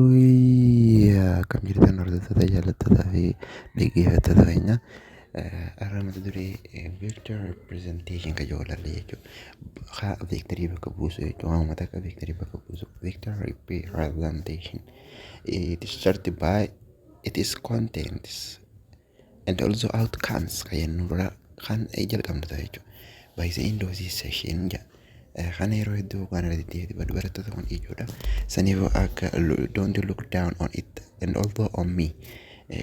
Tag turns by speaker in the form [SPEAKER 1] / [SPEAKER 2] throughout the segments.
[SPEAKER 1] Yoo, akkam jirtan, hordoftoota, jaallattootaa fi dhaggeeffattoota keenya? Har'a mata duree vector representation kan jedhu ilaalla jechuudha. Haa, vectorii bakka buusu jechuudha. Waanuma takka vectorii bakka buusu. Vector representation. It is started by its contents and also outcomes kan jennu dura kan jalqabnu ta'a jechuudha. By the end of this session jedha. Kana yeroo hedduu waan irra deddeebi'ee barattoota kun ijoodha. Saniif akka don't look down on it and also on me,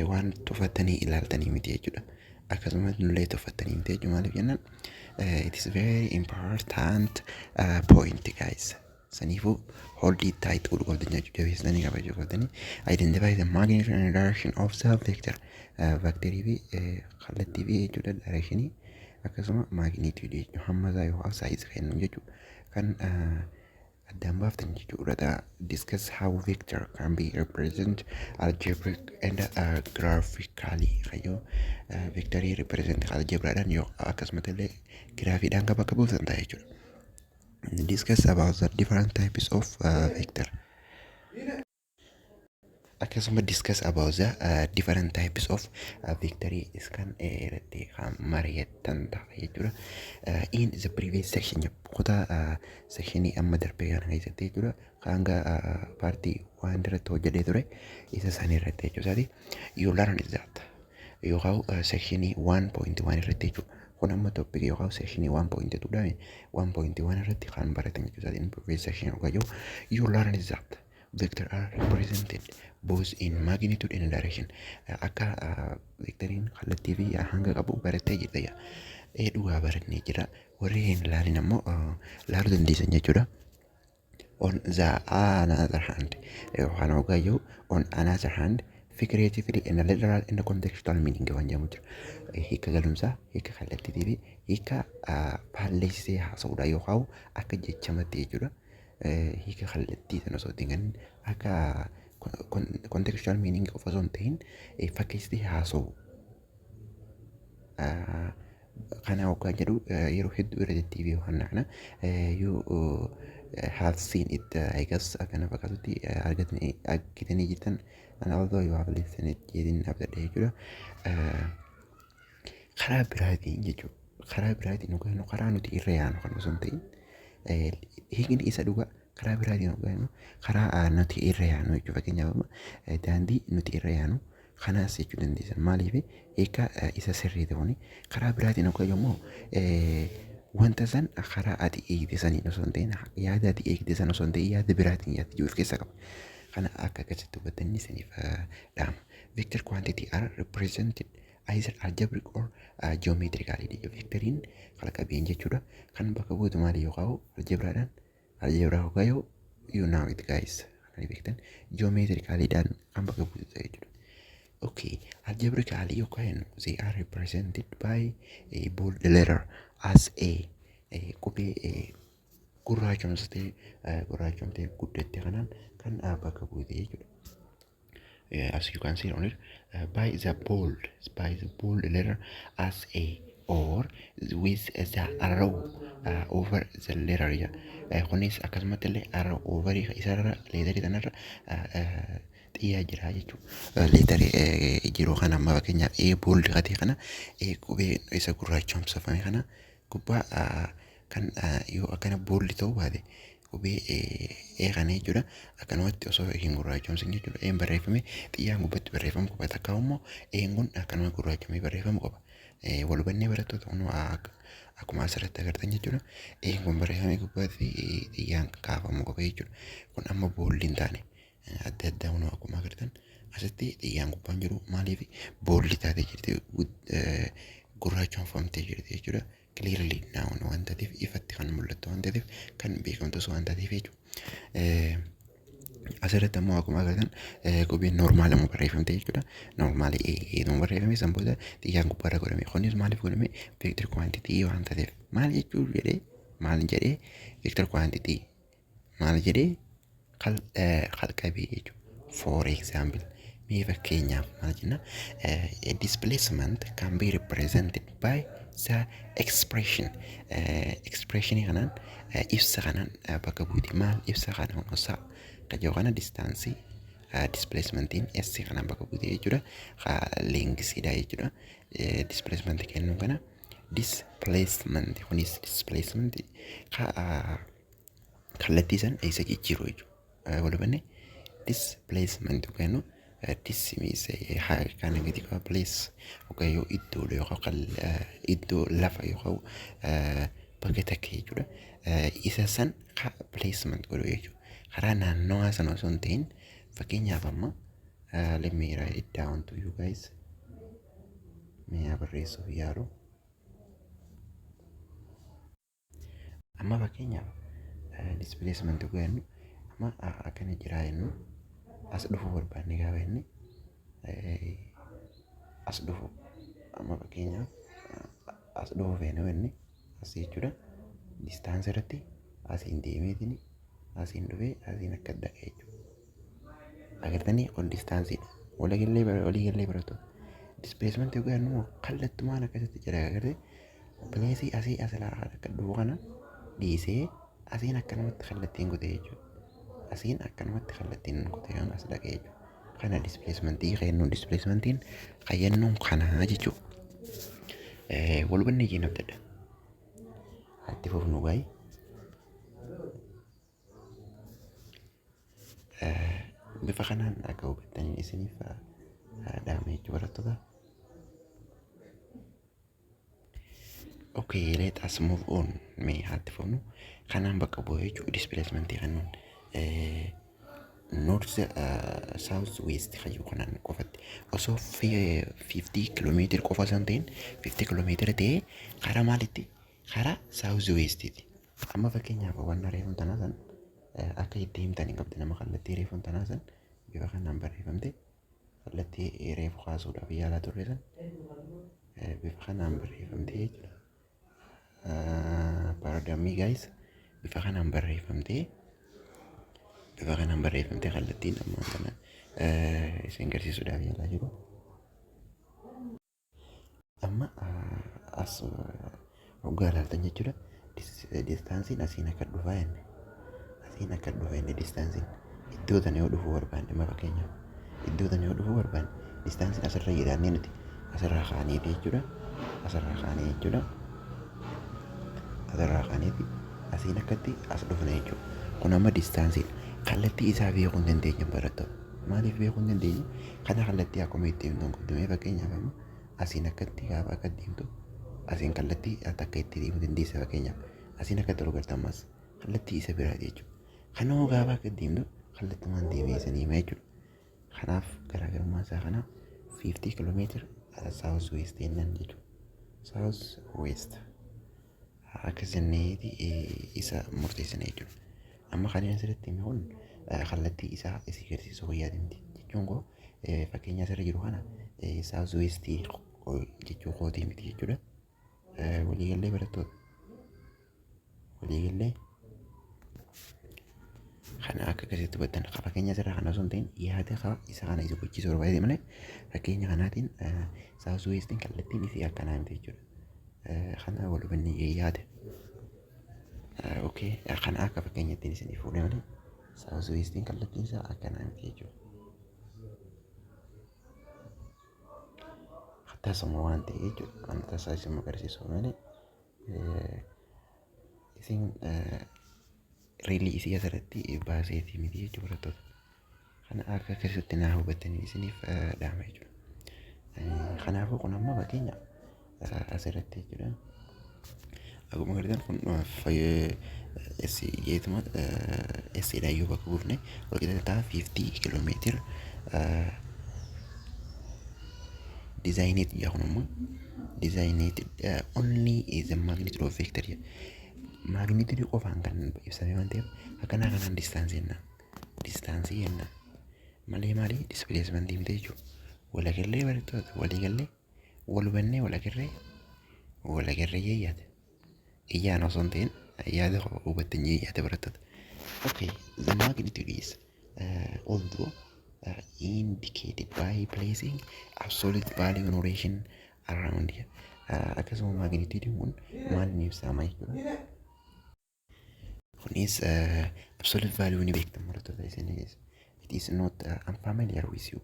[SPEAKER 1] waan tuffatanii ilaaltanii miti jechuudha. Akkasumas nullee tuffatanii miti jechuudha. Maaliif jennaan, it is very important point, guys. Saniifuu hold it tight godhuu qabdan jechuudha. Jabeessanii qabachuu qabdanii. Identify the magnitude and direction of the vector. Vectorii fi kallattii fi jechuudha, directionii akkasuma magnitude jechuudha, hamma isaa yookaan size kennu jechuudha. Kan addaan baaftan jechuudha. Discuss how vector can be represented algebraic and graphically. Kayyoo vectorii represent algebraadhaan yoo akkasumas illee giraafiidhaan kan bakka buusan ta'a jechuudha. Discuss about the different types of vector. Akkasuma discuss about the different types of vectorii kan irratti kan mari'attan ta'a jechuudha. In the previous section, kutaa sectionii amma darbee kana keessatti jechuudha. Hanga partii waan irratti hojjetee ture isa san irratti jechuusaati. You learn that yookaan sectionii 1.1 irratti jechuudha. Kun amma topic yookaan sectionii 1.2 dha. 1.1 irratti kan baratan jechuusaati. In previous section yookaan jiru you learn that vector are represented both in magnitude and direction. Akka vectoriin kallattii fi hanga qabu barattee jirta yaa. Ee, dhugaa barannee jira. Warri hin ilaalin ammoo ilaaluu dandeessan jechuudha. On the another hand, yookaan hoggaa jiru, on another hand, figuratively and literal and contextual meaning waan jedhamu jira. Hiika galumsaa, hiika kallattiitii fi hiika faalleessee haasa'uudha yookaan akka jechamatti jechuudha. Hiika kallattii sana osoo hin kennin akka contextual meaning qofa osoo hin ta'in fakkeessitee haasa'u. Kana hoggaa jedhu yeroo hedduu irra deddeebi'ee waan kana you have seen it, I guess, akkana fakkaatutti argatanii argitanii jirtan and although you have listened it jedhin abdadha jechuudha. Karaa biraatiin jechuudha. Karaa biraatiin hoggaa jennu karaa nuti irra yaanu kan osoo hin ta'in hiikni isa dhugaa karaa biraatiin hoggaa jennu karaa nuti irra yaanu jechuudha. Fakkeenyaaf, amma daandii nuti irra yaanu kanaas jechuu dandeessan. Maaliif? Hiika isa sirrii ta'uun karaa biraatiin hoggaa jennu wanta san karaa ati eegde saniin osoo hin ta'in, yaada ati eegde san osoo hin ta'in, yaada biraatiin yaada jiru of keessaa qaba. Kana akka akkasitti hubattanii isiniif dhaama. Vector quantity are represented either algebraic or geometrically. Vectoriin kalqabeen jechuudha. Kan bakka buutu maali? Yookaan algebraadhaan, algebraa hoggaa yoo, you know it, guys. Kan beektan geometricallyidhaan kan bakka buutu ta'e jechuudha. Okay, algebraically yookaan jennu they are represented by a bold letter as a qubee gurraachomsitee gurraachomtee guddatte kanaan kan bakka buute jechuudha. As you can see on it, by the bold letter as a or with the arrow over the letter jedha. Kunis akkasumatti illee arrow over isarra, letterii kanarra xiyyaa jira jechuudha. Letterii jiru kana amma fakkeenyaaf A bold katee kana, A qubee isa gurraachomsafame kana gubbaa kan yoo akkana bold ta'uu baate, qubee E kana jechuudha. Akkanumatti osoo hin gurraachomsin jechuudha. Een barreeffame xiyyaan gubbatti barreeffamu qaba. Takka immoo een kun akkanuma gurraachamee barreeffamu qaba. Wal hubannee, barattoota? Kun akkuma asirratti agartan jechuudha. Een kun barreeffamee gubbaatti xiyyaan kaafamuu qaba jechuudha. Kun amma bold hin taane adda addaa. Kun akkuma agartan asitti xiyyaan gubbaan jiru maaliif bold taatee jirti? Gurraachomfamtee jirti jechuudha. Clearly known waan taateef, ifatti kan mul'attu waan taateef, kan beekamtus waan taateef jechuudha. Asirratti ammoo akkuma agartan qubeen normal immoo barreeffamte jechuudha. Normal eetuun barreeffame, san booda xiyyaan gubbaarra godhame. Kunis maaliif godhame? Vector quantity waan taateef. Maal jechuu jedhee, maal jedhee, vector quantity maal jedhee, kalqabee jechuudha. For example, mee fakkeenyaaf maal jenna? A displacement can be represented by The expression, expressionii kanaan, ibsa kanaan bakka buuti. Maal ibsa kana honosaa kajoo kana distanceii displacementiin S kanaan bakka buute jechuudha. Lengthiidha jechuudha. Displacement kennuun kana displacement kunis displacement kallattii san isa jijjiiru jechuudha. Walubanne displacement kennu dis means kan gadi qaba, place yookaan yoo iddoodha yookaan iddoo lafa yookaan bakka takka jechuudha. Isa san placement godhu jechuudha. Karaa naannawaa sana osoo hin ta'in, fakkeenyaaf amma let me write it down to you guys. Mee barreessuuf yaalu. Amma fakkeenyaaf displacement jennu, amma akkana jira jennu, as dhufuu barbaanne gaafa inni as dhufu, amma fakkeenyaaf as dhufuu feene inni as jechuudha. Distance irratti asiin deemeetiin asiin dhufee asiin akka dhaqe jechuudha. Agartanii, kun distanceiidha. Waliigallee waliigallee barattoota. Displacement yookaan immoo kallattumaan akkasitti jira, agartee, placeii asii as akka dhufu kana dhiisee asiin akkanumatti kallattiin kute jechuudha. Asiin akkanumatti kallattiin kute kan as dhaqe jechuudha. Kana displacementii kennuun, displacementiin kennuun kanaa jechuudha. Wal hubannee jeen abdadha. Itti fufnu gaa'ii. Bifa kanaan akka hubattanii isiniif dhaame jechuudha, barattoota. Okay, let us move on. Mee haatti fufnu. Kanaan bakka bu'ee jechuudha displacement kennuun. North, south west kayyuu kanaan qofatti osoo 50 kiiloomeetira qofa osoo hin ta'in, 50 kiiloomeetira ta'ee karaa maalitti? Karaa south westiiti. Amma fakkeenyaaf waan reefuun tanaa san akka itti himtan hin qabdi nama kallattii reefuun tanaa san bifa kanaan barreeffamte, kallattii reefu kaasuudhaaf yaalaa turre san bifa kanaan barreeffamte jechuudha. Pardon me, guys, bifa kanaan barreeffamte, bifa kanaan barreeffamte kallattiin ammaan kana isin agarsiisuudhaaf yaalaa jiru. Amma as hoggaa ilaaltan jechuudha. Distanceiin asiin akka dhufaa jenne. Asiin akka dhufa jenne distanceiin. Iddoo tana yoo dhufuu barbaanne, amma fakkeenyaaf iddoo tana yoo dhufuu barbaanne, distanceiin asirra jiraannee nuti asirraa kaaneeti jechuudha. Asirraa kaanee jechuudha. Asirraa kaaneeti asiin akkatti as dhufna jechuudha. Kun amma distanceiidha. Kallattii isaa beekuu hin dandeenye, barattoota. Maaliif beekuu hin dandeenye? Kana kallattii akkuma itti himtu hin qabdu. Mee fakkeenyaaf amma asiin akkatti gaafa akka deemtu, asiin kallattii takka itti deemuu dandeessa fakkeenyaaf. Asiin akkatti ol garta, ammas kallattii isa biraati jechuudha. Kanoo gaafa akka deemtu kallattumaan deemee isanii hima jechuudha. Kanaaf garaagarummaan isaa kana 50 kiiloomeetira south west jennaan jechuudha. South west akka jenneeti isa murteessina jechuudha. Amma kan inni asirratti hime kun kallattii isaa isii agarsiisuu guyyaa miti jechuun koo, fakkeenya asirra jiru kana south west jechuu kootii miti jechuudha. Waliigallee, barattoota? Waliigallee? Kana akka akkasitti hubattan, fakkeenya asirraa kana osoo hin ta'in, yaada qaba isa kana isa gochiisuu barbaade malee, fakkeenya kanaatiin south westiin kallattiin isii akkanaa miti jechuudha. Kana wal hubannee yaada. Okay, kana akka fakkeenyattiin isinii fuudhe malee south westiin kallattiin isaa akkanaa miti jechuudha. Tasuma waan ta'e jechuudha. Wanta tasaa isin agarsiisu malee isin really isii asirratti baaseetii miti jechuudha, barattoota. Kana akka akkasitti naa hubattanii isiniif dhaama jechuudha. Kanaafuu kun amma fakkeenya asirratti jechuudha. Akkuma agartan kun jeetuma S dhaan yoo bakka buufne walqixa ta'a 50 kiiloomeetira designate jedha. Kun ammoo designate only is the magnitude of vector jedha. Magnitude qofaan kan ibsame waan ta'eef akkanaa kanaan distanceii jennaan. Distanceii jennaan. Malee maali displacementii miti jechuudha. Walagallee, barattoota? Waliigallee, wal hubannee, walagarree, walagarree yeeyyaate. Iyyaan osoo hin ta'in yaada hubattanii yaada, barattoota. Okay, the magnitude is although indicated by placing absolute value notation around here. Akkasuma magnitudeiin kun maal ni ibsama jechuudha. Kunis absolute value ni beektan, barattoota, isinis. It is not unfamiliar with you.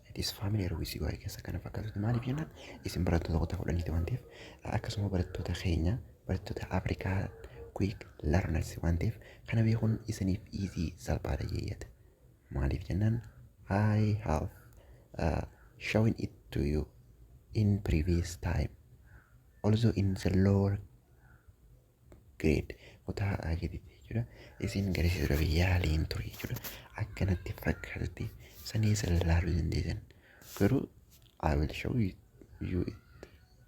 [SPEAKER 1] It is familiar with you keessa kana fakkaatutti. Maaliif jennaan, isin barattoota kutaa 10ti waan ta'eef, akkasuma barattoota keenya, barattoota Afrikaa Quick Learners waan ta'eef, kana beekuun isiniif easy, salphaadha jeeyyata. Maaliif jennaan, I have shown it to you in previous time also in the lower grade, kutaa gaditti jechuudha. Isin garsiisuudhaaf yaaliin ture jechuudha. Akkanatti fakkaatutti sanii isa laaluu dandeessan. Garuu I will show you it.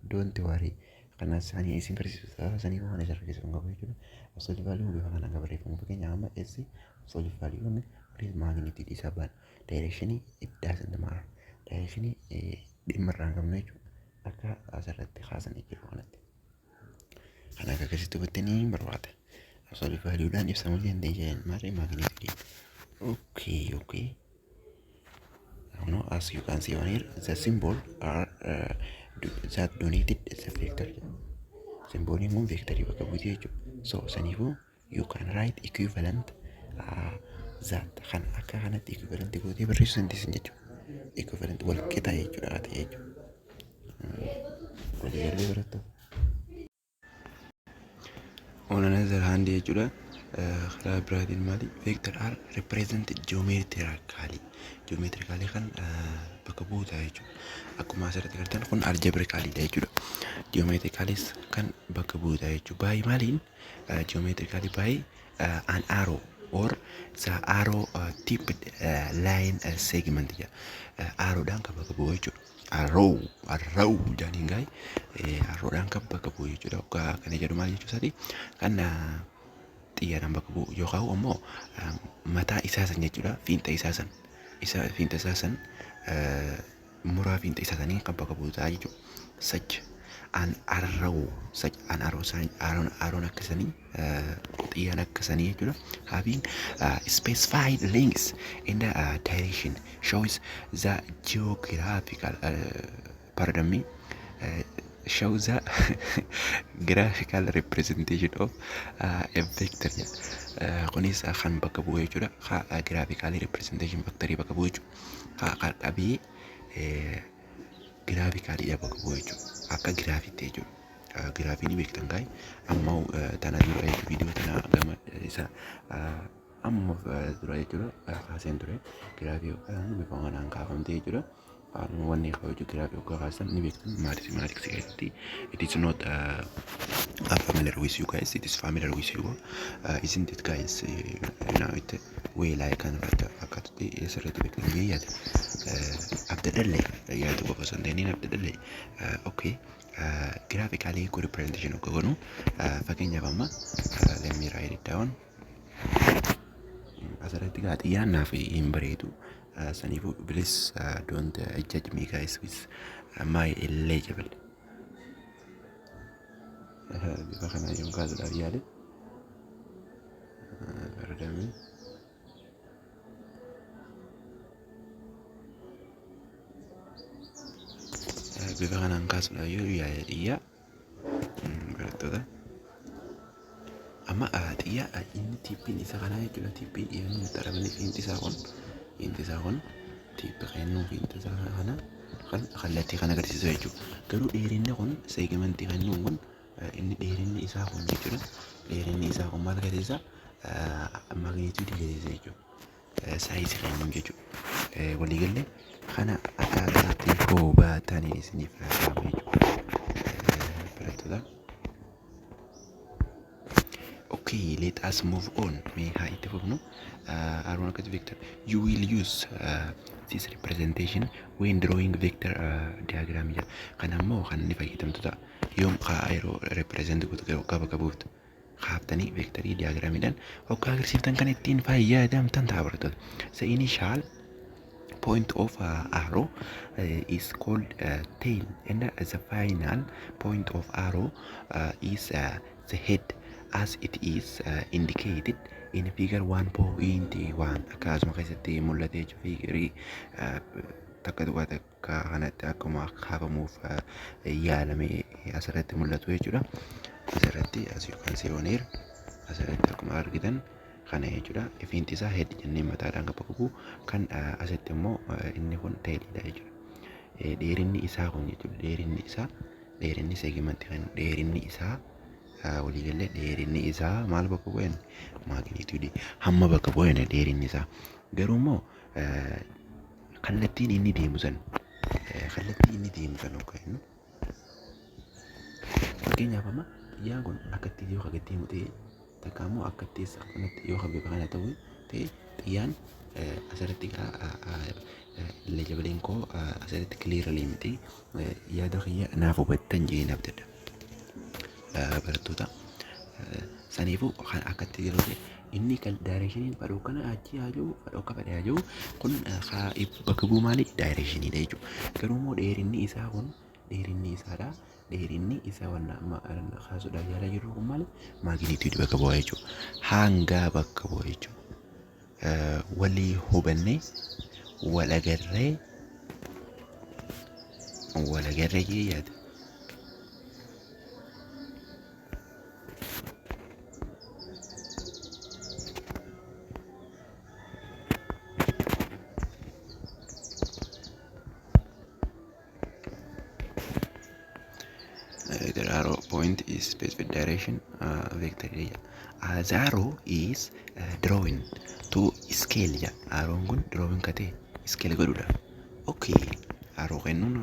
[SPEAKER 1] Don't worry. Kana sanii isin garsiisu sanii waan isa argisiisu hin qabu jechuudha. Absolute value bifa kanaan kan barreeffamu, fakkeenya amma S absolute value kunis magnitude isaa baana. Direction, it doesn't matter. Direction dhimma irraa hin qabnu jechuudha. Akka asirratti kaasan jechuudha kanatti. Kan akka akkasitti hubattanii barbaada. Absolute valueudhaan ibsamuu dandeenya maali magnitude. Okay. No, as you can see on here, the symbol are that donated is a vector. Symboliin kun vectorii bakka buutee jechuudha. So saniifuu you can write equivalent that kan akka kanatti equivalent gootee barreessuu dandeessan jechuudha. Equivalent wal qixa jechuudha ta'e jechuudha. Waliigallee, barattoota? On another hand jechuudha, karaa biraatiin maali, vector are represented geometrically. Geometrically kan bakka buuta jechuudha. Akkuma asirratti agartan kun algebraically dha jechuudha. Geometricalis kan bakka buuta jechuudha. By maaliin? Geometrically by an arrow or the arrow tipped line segment jedha. Arrowdhaan kan bakka bu'u jechuudha. Arrow, arrow jedhaniin gaa'e arrowdhaan kan bakka bu'u jechuudha. Waggaa kana jedhu maal jechuu isaati? Kan xiyyaaraan bakka bu'u yookaan immoo mataa isaa san jechuudha. Fiinxa isaa san. Isa fiinxa isaa san, muraa fiinxa isaa sanii kan bakka bu'u ta'a jechuudha. Such an arrow, such an arrow, arrow, arrown akkasanii, xiyyaan akkasanii jechuudha. Having specified length in the direction shows the geographical, pardon me, shows the graphical representation of a vector jedha. Kunis kan bakka bu'u jechuudha. Graphical representation vectorii bakka bu'u jechuudha. Ka qabee graphicaliidha bakka bu'u jechuudha. Akka giraafiitti jechuudha. Giraafii ni beektan gaa'e, amma tana dura jechuudha, viidiyoo tana gama isa amma dura jechuudha kaaseen ture, giraafii bifa kanaan kaafamte jechuudha. Wanni qabu giraafii hoggaa kaasan ni beektan mathematics keessatti. It is not familiar with you guys, it is familiar with you, isn't it, guys? You know it way like kan fakkaatutti sirriitti beektan jee yaada. Abdadallee yaadu qofa osoo hin ta'in abdadallee. Okay, graphically representation hoggaa goonu, fakkeenyaaf amma let me write it down. Asirratti gaa xiyyaan naaf hin bareedu. Saniifuu please don't judge me, guys, with my illegible. Bifa kanaan yoon kaasuudhaaf yaale fayyadamee bifa kanaan kaasuudhaaf yoo yaale xiyyaa, barattoota. Amma xiyyaa inni tipiin isa kanaa jechuudha. Tipiin inni nutti argamne fiinxi isaa kun, fiinxi isaa kun, tip kennuu fiinxi isaa kana kan kallattii kan agarsiisu jechuudha. Garuu dheerinni kun, segmentii kennuun kun, inni dheerinni isaa kun jechuudha. Dheerinni isaa kun maal agarsiisa? Magnitude agarsiisa jechuudha. Sizeii kennuun jechuudha. Waliigallee kana akka akkatti hubatanii isiniif kaa'ama jechuudha. Barattoota. Okay, let us move on. Mee haa itti fufnu. Arroon akkasi vector. You will use this representation when drawing vector diagram jedha. Kana immoo kan inni fayyadamtu ta'a. Yoom haa yeroo represent gootu qaba qabuuftu. Kaaftanii vectorii diagramiidhaan hoggaa agarsiiftan kan ittiin fayyadamtan ta'a, barattoota. The initial point of arrow is called tail and the final point of arrow is the head, as it is indicated in figure 1.1. Akkasuma keessatti mul'ate jechuudha, figureii 1.1 kanatti akkuma kaafamuuf yaalame. Asirratti mul'atu jechuudha. Asirratti, as you can see on here, asirratti akkuma argitan kana jechuudha. Ifiinti isaa head jennee mataadhaan kan bakka bu'u, kan asitti immoo inni kun tailiidha jechuudha. Dheerinni isaa kun jechuudha. Dheerinni isaa, dheerinni segmentii kan dheerinni isaa waliigallee, dheerinni isaa maal bakka bu'een? Magnitude, hamma bakka bu'een dheerinni isaa. Garuu immoo kallattiin inni deemu san, kallattii inni deemu san hoggaa jennu, fakkeenyaaf amma xiyyaan kun akkatti yoo gad deemu ta'e, takka immoo akkatti akkanatti yoo bifa kana ta'u ta'e, xiyyaan asirratti lejabaleen koo asirratti clearly miti. Yaada kiyya naaf hubattan jeen abdadha. Barattoota, saniifuu kan akkatti yeroo ta'e inni kan directioniin fadhoo kana achi haa jiru, fadhoo akka fedhe haa jiru, kun bakka bu'u maali? Directioniidha jechuudha. Garuu immoo dheerinni isaa kun, dheerinni isaadha. Dheerinni isaa wanna amma kaasuudhaaf yaalaa jirru kun maali? Magnitude bakka bu'a jechuudha. Hangaa bakka bu'a jechuudha. Walii hubannee wal agarree, wal agarree jee yaada. The arrow point is specific direction vector yeah. The arrow is drawing to scale ja. Arrown kun drawing kate scale godhudha. Okay, arrow kennuun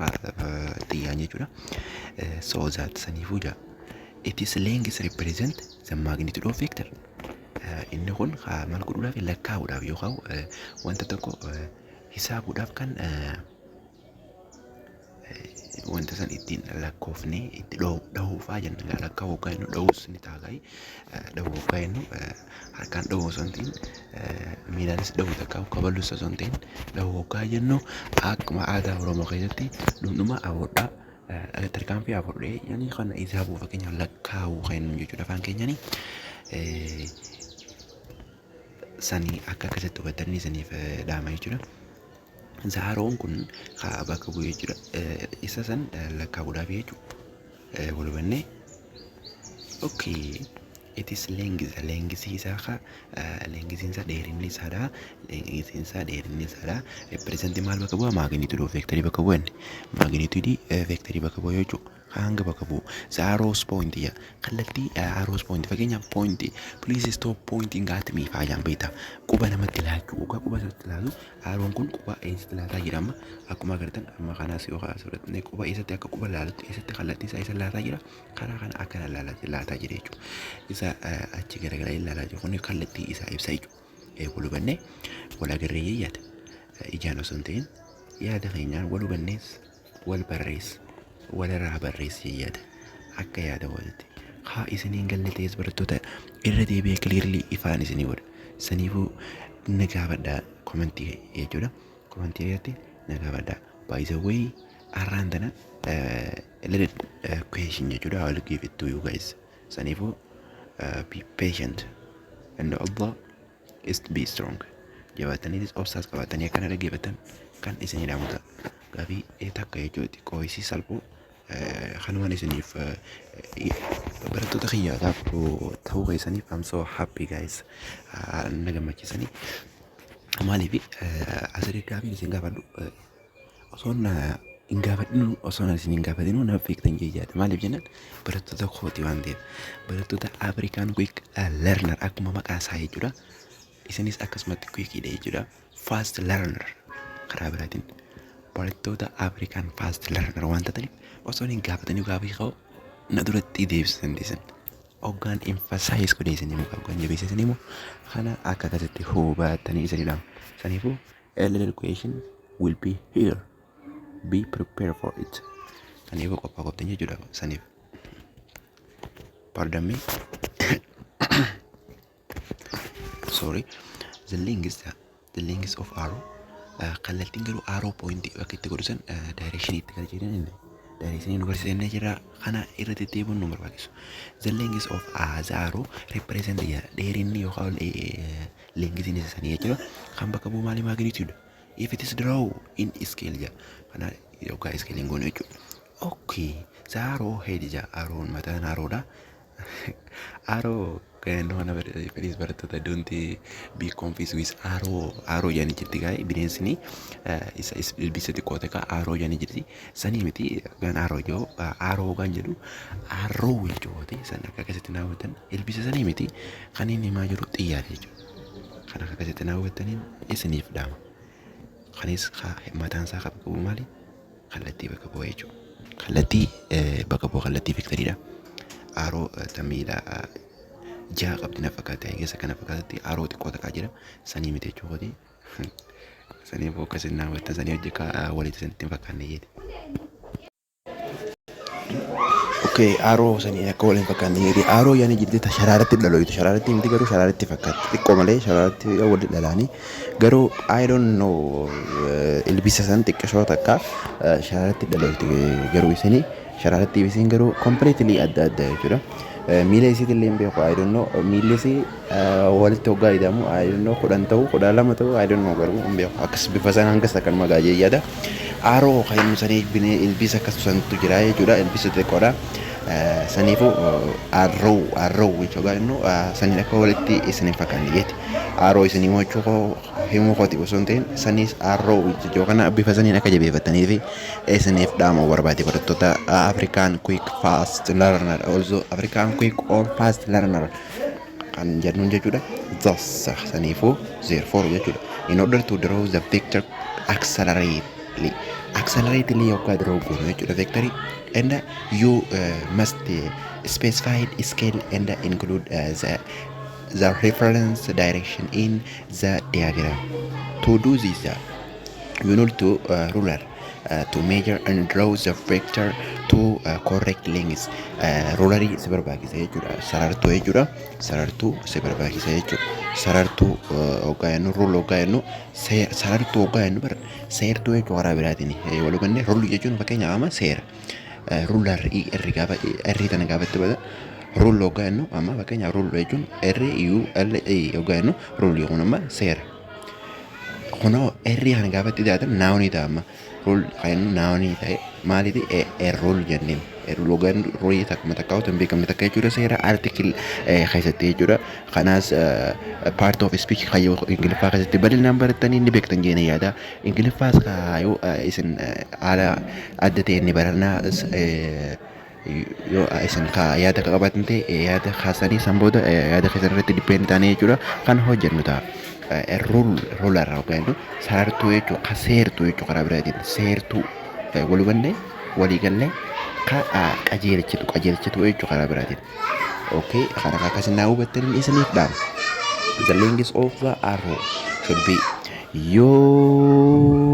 [SPEAKER 1] xiyyaan jechuudha. So that saniifuu ja, it is length represent the magnitude of vector. Inni kun maal godhuudhaaf? Lakkaa'uudhaaf yookaan wanta tokko hisaabuudhaaf, kan wanta san ittiin lakkoofnee itti dhahuufaa jenna. Lakkaa'uu hoggaa jennu dhahuus ni ta'a gaa'ii. Dhahuu hoggaa jennu harkaan dhahuu osoo hin ta'in, miilaanis dhahuu takka kaballuus osoo hin ta'in, dhahuu hoggaa jennu akkuma aadaa Oromoo keessatti dhundhuma afurdhaa, tarkaanfii afurdhee yani kana hisaabuu, fakkeenyaaf lakkaa'uu kan jennu jechuudha afaan keenyani. Sanii akka akkasitti hubattanii saniif dhaama jechuudha. Arrown kun haa bakka bu'ee jechuudha. Isa san lakkaa'uudhaaf jechuudha. Wal hubannee? Okay. It is length. Length isaa ka lengthiin isaa dheerinni isaadha. Lengthiin isaa dheerinni isaadha. Represent maal bakka bu'a? Magnitude of vectorii bakka bu'a inni. Magnitude vectorii bakka bu'a jechuudha. Hanga bakka bu'u. The arrows point yaa. Kallattii arrows point, fakkeenyaaf point, "Please stop pointing at me" faayaan beektaa. Quba namatti laachuu, dhugaa quba namatti laatu. Arrown kun quba eessatti laataa jira? Amma akkuma agartan amma kanaas yoo asirratti quba eessatti akka quba laalutti, eessatti kallattii isaa isa laataa jira? Karaa kana akkana laataa jira jechuudha. Isa achi garagalee ilaalaa jiru kun kallattii isaa ibsa jechuudha. Wal hubannee, wal agarree yaada. Ijaan osoo hin ta'in yaada keenyaan wal hubannees, wal barreessa, walirraa barreessee yaada akka yaada walitti haa isiniin galle ta'es, barattoota, irra deebi'ee clearly ifaan isinii godha. Saniifuu na gaafadhaa commentii jechuudha. Commentii irratti na gaafadhaa. By the way, har'aan tana little question jechuudha. I will give it to you guys. Saniifuu be patient and Allah is be strong. Jabaataniitis obsaas qabaatanii akkana dhaggeeffatan kan isinii dhaamu ta'a. Gaafii takka jechuudha, xiqqoo isii salphoo kanumaan isiniif barattoota kiyyaadhaaf ta'uu keessaniif I'm so happy, guys. Na gammachiisanii. Maaliif asirratti gaafiin isin gaafadhu osoon hin gaafadhinu, osoon isin hin gaafatinu na beektan jee yaada. Maaliif jennaan, barattoota kooti waan ta'eef, barattoota African Quick Learner akkuma maqaa isaa jechuudha. Isinis akkasumatti quickiidha jechuudha. Fast learner, karaa biraatiin barattoota African Fast Learner waan ta'aniif osoo hin gaafatanii gaafii ka'u na duratti deebisuu dandeessan. Hoggaan emphasize godhee isin himu, hoggaan jabeessee isin himu kana akka akkasitti hubattanii isinidha. Saniifuu a little question will be here. Be prepared for it. Saniifuu qophaa qophiin jechuudha saniif. Pardon me. Sorry. The length of arrow, kallattiin garuu arrow point bakka itti godhu san direction itti galcheetan inni direction nu barsiisanii jira, kana irra deddeebi'uun nu barbaachisu. The length of the arrow represent dheerinni yookaan lengthiin isa sanii jechuudha. Kan bakka bu'u maali? Magnitude. If it is draw in scale jedha. Kana yookaan scale goonu jechuudha. Okay. The arrow head jaa, arrown mataan arrowdha. Arrow kan mana, please barattoota, don't be confused with arrow. Arrow jedhanii jirti gaa'e bineensini isa ilbiisa xiqqoo ta'e arrow jedhanii jirti. Sanii miti gan arrow jedhu, arrow kan jedhu arrow jechuudha. San akka akkasitti naa hubattan, ilbiisa sanii miti, kan inni himaa jiru xiyyaara jechuudha. Kan akka akkasitti naa hubattaniin isiniif dhaama. Kanis mataan isaa bakka bu'u maali? Kallattii bakka bu'a jechuudha. Kallattii bakka bu'a, kallattii vectoriidha. Arrow ta miila jaha qabdi na fakkaate, keessa kana fakkaatatti arrow xiqqoo takkaa jira. Sanii miti jechuudha. Sanii akkasin naa hubattan, sanii hojii walitti isinitti hin fakkaanne jeeti. Okay, arrow sanii akka waliin fakkaanne jeeti. Arrow yaani jirti ta sharaaratti dhaloytu. Sharaaratti miti garuu sharaaratti fakkaatti. Xiqqoo malee shararatti walitti dhalaanii. Garuu I don't know, ilbiisa san xiqqishoo takka sharaaratti dhaloytu, garuu isinii sharaaratti isiin garuu completely adda adda jechuudha. Miila isiitti illee hin beeku, I don't know, miilli isii walitti hoggaa hidhamu, I don't know, 10 ta'u, 12 ta'u, I don't know, garuu hin beeku, akkas bifa sana hangas akkanuma gaajee yaada. Arrow kan inni sanii binee ilbiisa akkas santu jira jechuudha, ilbiisa xixiqqoodha. Saniifuu arrow arrow jechuudha, inni saniin akka walitti isin hin fakkaanne jeeti. Arrow isin himachuu himuu kooti osoo hin ta'in, saniis arrow jechuu kana bifa saniin akka jabeeffatanii fi isiniif dhaamuu barbaade, barattoota African Quick Fast Learner, also African Quick or Fast Learner kan jennuun jechuudha. Thus, saniifuu, therefore jechuudha. In order to draw the vector accelerate, accelerate yookaan draw goonu jechuudha vectorii, and you must specify scale and include the reference direction in the diagram. To do this, you need to ruler to measure and draw the vector to correct length. Rulerii si barbaachisa jechuudha. Sarartuu jechuudha. Sarartuu si barbaachisa jechuudha. Sarartuu hoggaa jennu, rule hoggaa jennu, sarartuu hoggaa jennu bara seertuu jechuudha karaa biraatiin. Walumaa rule jechuun fakkeenyaaf amma seera. Ruler R gaafa R tana gaafatti bada, rule hoggaa jennu amma fakkeenyaaf rule jechuun RULE hoggaa jennu, rule kun amma seera. Kunoo R kana gaafatti taatan nounii ta'a amma. Rule kan jennu nounii ta'e maaliiti? Rule jenneen. Rule hoggaa jennu ruleii takkuma takka hin beekamne takka jechuudha, seera article keessatti jechuudha. Kanaas part of speech kayyoo Ingiliffaa keessatti bal'inaan barattanii ni beektan jennee yaada. Ingiliffaas kaayoo isin haala adda ta'een ni barannaa, yoo isin yaada qabaatan ta'e yaada kaasanii san booda yaada keessan irratti depend taanee jechuudha kan hojjennu ta'a. Rule, ruler hoggaa jennu sarartuu jechuudha, ka seertuu jechuudha, karaa biraatiin seertuu wal hubannee walii gallee ka qajeelchitu, qajeelchitu jechuudha karaa biraatiin. Okay, kana akkasin naa hubattaniin isiniif dhaama. The length of the arrow should be yoo